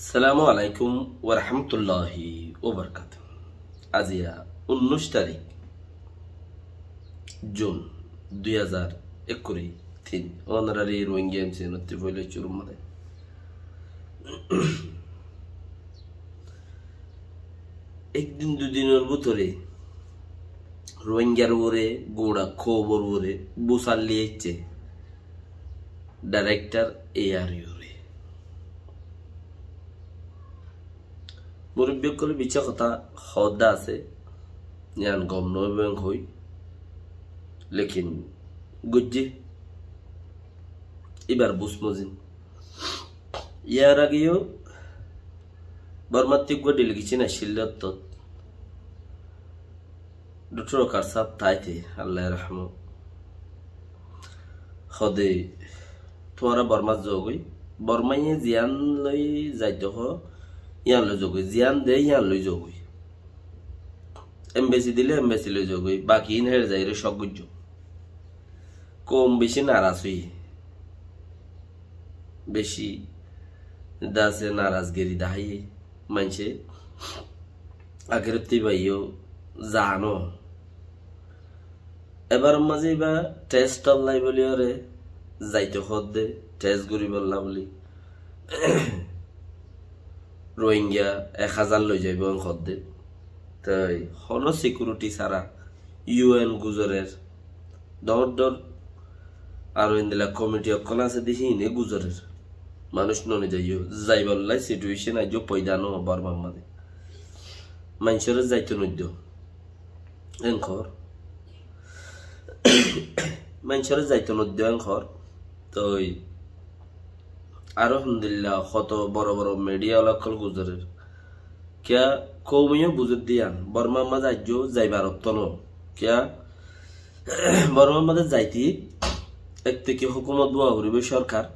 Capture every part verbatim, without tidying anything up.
Assalamu alaikum warahmatulláhi wabarakátuhu. Aziya unnúic tarík Jun dui házar ekkuri tin. Ónorari Rohingya M C N ottú foila cúrur mazé. Ek din dui dinor bútore Rohingyar uore, gura koumor uore búsar loi aiccé director A R U re. Murubbi ókkole biccá hotá hoódde asé, yián gom noóibo en hoi, lekin goijjé, ibar bus mozin. Yar age yó Bormattú eggúa delegation aiccíl ottót, Doctor Waqar sáb táite, Allah rahmo. Hoóde, tuáñra Bormát zogói, Bormaye ziyán loi zaito hoó, yían loi zogói, ziyán de yían loi zogói. Embassy dile embassy loi zogói, baki ín héçe zaiyóre cók goijjó. Koum beci naras óiye, beci dase narazgiri daháiye maincé. Akérottú íba yó zano. Ebar mazé íba test olla buli óre zaito hoódde, test goríbolla buli. Rohingya ek házar loi zaibo en hoódde. Toi hono security sára U N guzorer, dóñr dóñr aró endilla committee ókkol asé de híine guzorer. Manúic no nizaiyo, zaibolla situation aijjó foida no Bormar mazé. Maincóre zaito noiddo en hoór. Maincóre zaito noiddo en hoór. Toi aró hondilla hoto boro boro media ola ókkol guzorer. Kiyá koume yó buzedde yían, Bormar mazé aijjó zaibar otto no. Kiyá Bormar mazé zaite ek teki hókumot bowa foribó, sorkar.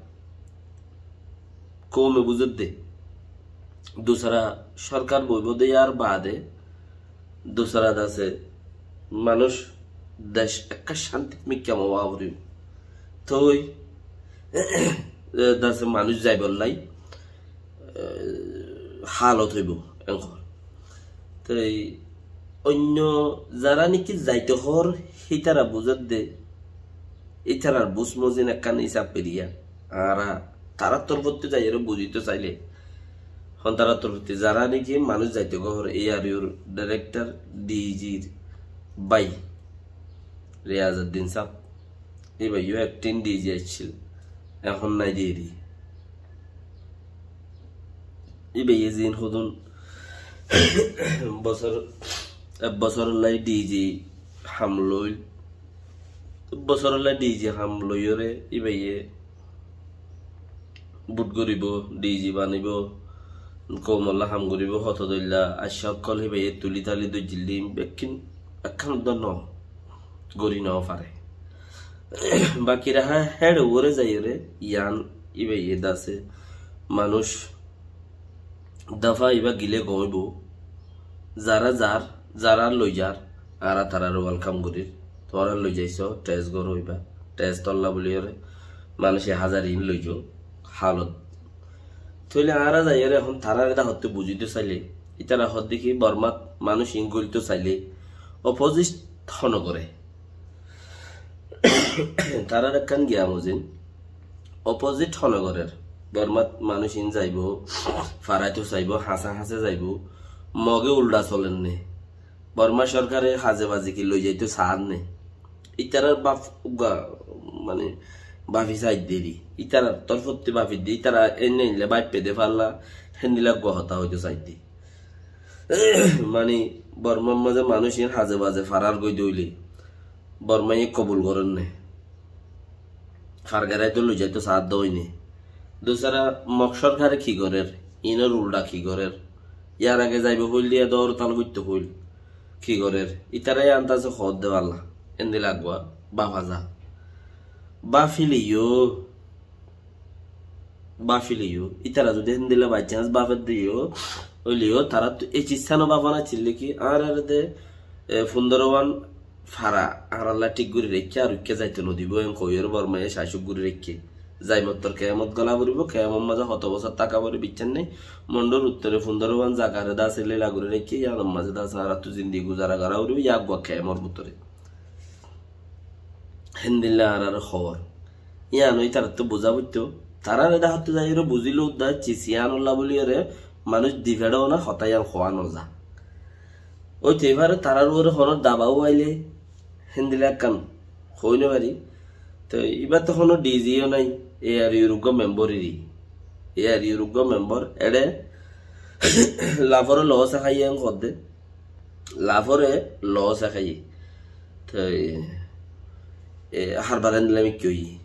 Koume buzedde. Dusra sorkar boibó de yar baade dusra dase manúic dec ekká cántit mikká bowa foribó. Toi dase manúic zaibolla eh, halot óibo, en hoór. Toi oinno zará niki zaito hoór, hítara buzedde, ítarar bus mozin ekkán hísab goríya. Añára tarár torfóttu zaiyóre buzito sailé, hon tarár torfóttu zará niki manúic zaito hoór, A R U r director, D G r bái, Riyazuddin sáb, íba yó ektin D G aiccíl, ehón nai de eri. Íbaye ziín hodún bosór, ek bosórolla D G ham loil, bosórolla D G ham loiyóre íbaye bút goríbo, D G banaibo, koumolla ham goríbo, hoto dóilla aiccá ókkol híbaye tuli tali dóijjil de, bekkín ekkán uddá no gorí no fare. Baki raha héçe uore zaiyóre yián íbaye dase manúic dafa íba gile gom óibo. Zará zar, zará loi zar, añára tarare welcome gorír. Tuáñra loi zaisó, test goró íba. Test olla buliyóre manúice házar iín loizó halot. Tóile añára zaiyóre ehón tarare dahótte buzito sailé, ítara hoódde ki Bormat manúic iín goilto sailé opposite hone goré. Tarar ekkán giyan mozin, opposite hone gorér. Bormat manúic iín zaibo, faraito saibo, hañsé hañsé zaibo, Moge ulda soler né. Borma sorkare haze baze ki loi zaito saár né. Ítarar baf uggwá, mane, bafi saidde ri. Ítarar torfótti bafi de, ítara enne enne baippe de falla, héndilla uggwá hotá hoito saidde. Mani, Bormar mazé manúic iín haze baze farar goi dóile, Bormaye kobul gorér né. Fargerai dóri loi zaito saádde óine. Dusara Mok sorkare ki gorér, iínor ulda ki gorér. Yar age zaibo hoil diya dór tal goitto hoil. Ki gorér. Ítara ián tase hoódde balla. Endilla uggwá bafa za. Bafile yó. Bafile yó, ítara zodi héndilla by chance bafedde yó, óile yó, tarattú ei císsano bafana accíl de ki, añárare de, e, fundoro wán fara, añáralla thík gorí raikké, ar uikká zaito nodibo, en hoiyóre Bormaye cacuk gorí raikké. Zai mottor kemot gola foribó, kemor mazé hoto bosór táka foribó, biccán nái. Mondhur uttore fundoro wán zagaré dase lela gorí raikké, yíanor mazé dase añárattu zindigi guzara gorá foribó, yá eggúa kemor bútore. Héndilla añárar hóbor. Yían ói taráttu buzá foittó. Taráre daháttu zaiyóre buzíle uddá cis yíanolla bóliyoré manúic difeçó na hotá yían hoá nozá. Óite fare tarár uore honó dabau aile héndilla ekkán hoi no fari. Toi ibá to honó D G ó nái, A R U r uggúa member iri. A R U r uggúa member, eçe lafore loss e háiye en hoódde. Lafore loss e háiye. Toi, e, harbar endilla mikká óiye.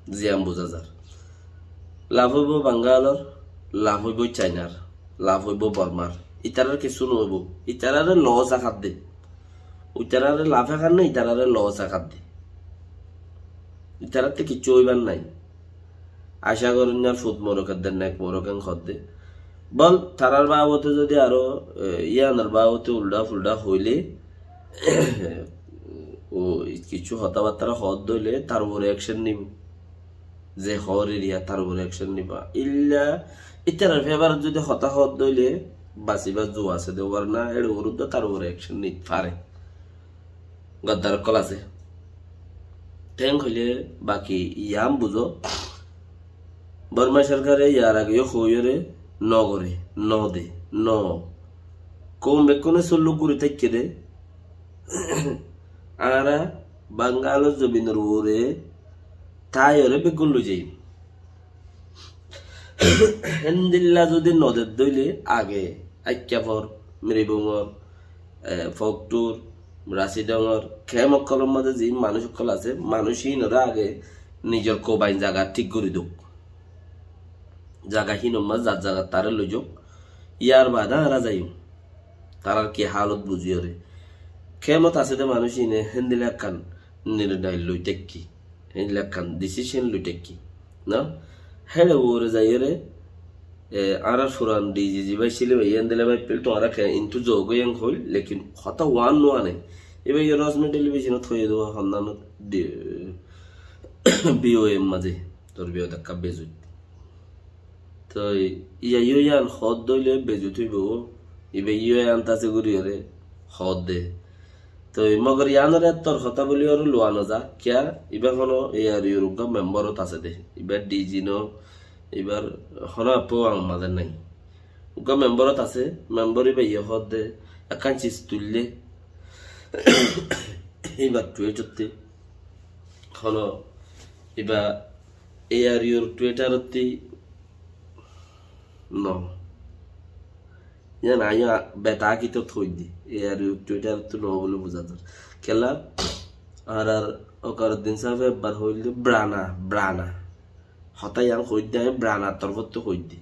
Ziyan buzá zar. Laf óibo Bangalor, laf óibo Chainar, laf óibo Bormar. Itarar kissú no óibo. Itarare loss e hádde. Itarare laf e hár nái, itarare loss e hádde. Itaratte kissú óibar nái. Acá gorónnar fut morok edde nek morok en hoódde. Bol, tarar babote zodi aró, e, yíanor babote uldha-fuldha hoilé, o, kissú hotábattára hoódde óile tar uore action nibó. Ze hoór eriya tar uore action nibó. Illa, ítarar favour ot zodi hotá hoódde óile, basibar zua asé de, warna éçe uore uddá tar uore action nit fare. Goddar ókkol asé. Ten hoilé baki yían buzó. Borma sorkare yar age yó hoiyóre no goré, no de, no. Koum bekkúne sulluk gorí táikke de. Añára Bangalor zobinor uore táiyore beggún loi zaiyum. Héndilla zodi no dedde óile age Aikkafor, Mribungor, e, Foktur, Rasidongor, kemp ókkolor mazé ze manúic ókkol asé, manúic híinore age nizor kobain zaga thík gorí douk. Zaga híinor mazé zar zagat taré loi zouk. Yar baade añára zaiyum. Tarar ki hálot buzíyore. Kempot asé de manúic híine héndilla ekkán nirnay loi táikki. Héndilla ekkán decision loi táikki. No? Héçe uore zaiyóre, e, añárar furan D G zibá cíle bái, héndilla bái fil tuáñra ke intu zog ói en hoil, lekin hotá uán no ane. Ibá yó Rosni television ot hoiyé de, honnán ot di-, B O M mazé, tor B O M ekká bezut. Toi, iya yó yián hoódde óile bezut óibo, ibá yó yián tase goríyore hoódde. Toi, mogor yiánore ettór hotá bóliyoré luwa no za, kiyá, ibá hono A R U r uggúa member ot asé de, ibá D G no, ibár hono appo añár mazé nái. Uggúa member ot asé, member ibá yó hoódde, ekkán cis tuillé, ibár tweet ottí, hono, ibá A R U r Twitter ottí no. Yián añí beta kitot hoiddi. A R U r Twitter ottú no buli buzá zar. Kiyólla, añárar Okar Uddin sábe ebbar hoilde brana, brana. Hotá yián hoidde añí branar torfóttu hoiddi.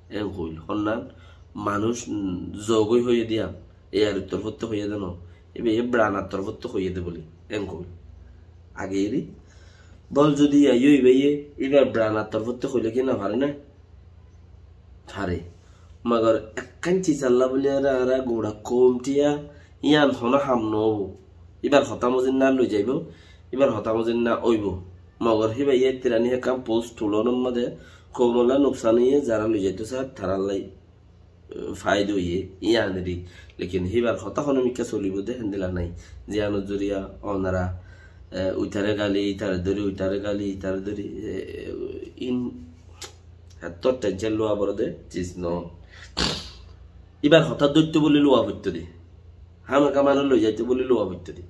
En hoil, honnán manúic, mm, zog ói hoiyé de yián, A R U r torfóttu hoiyé de no, ibáye branar torfóttu hoiyé de buli, en hoil. Age eri, bol zodi iya yó ibáye, ibá branar torfóttu hoilé ki no fare na? Fare. Mogor ekkán cisalla buli añára, añára gura koum tiya, yián hono ham no óibo. Ibár hotá mozin na loi zaibo, ibár hotá mozin na óibo. Mogor híbaye tirani ekkán post tulonor mazé koumolla nuksan óiye, zará loi zaito sar, tarallai, eh, faida óiye, yián eri. Lekin híbar hotá hono mikká solibo de, héndilla nái. Ziyanor zoriya onora, eh, uitare gali, itare dóri, uitare gali, itare dóri, eh, in, ettór tension luwa foré de, cis no. Ibár hotá dóitto buli luwa foitto de. Hámaka manúic loi zaito buli luwa foitto de.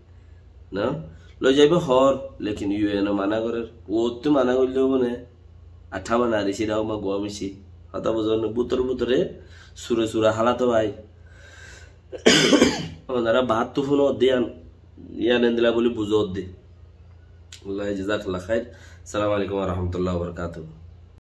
No? Loi zaibo hoór, lekin U N e mana gorér. Uottú mana goille óibo né? Ar tháma nari sira uma guwa mici. Hotá buzón né? Bútore bútore sure sure hálato bái. Onora baáttu fúnodde yián, yián endilla buli buzodde. Allah jazakallah khair. Assalamu alaikum wa rahmatullahi wa barakatuhu.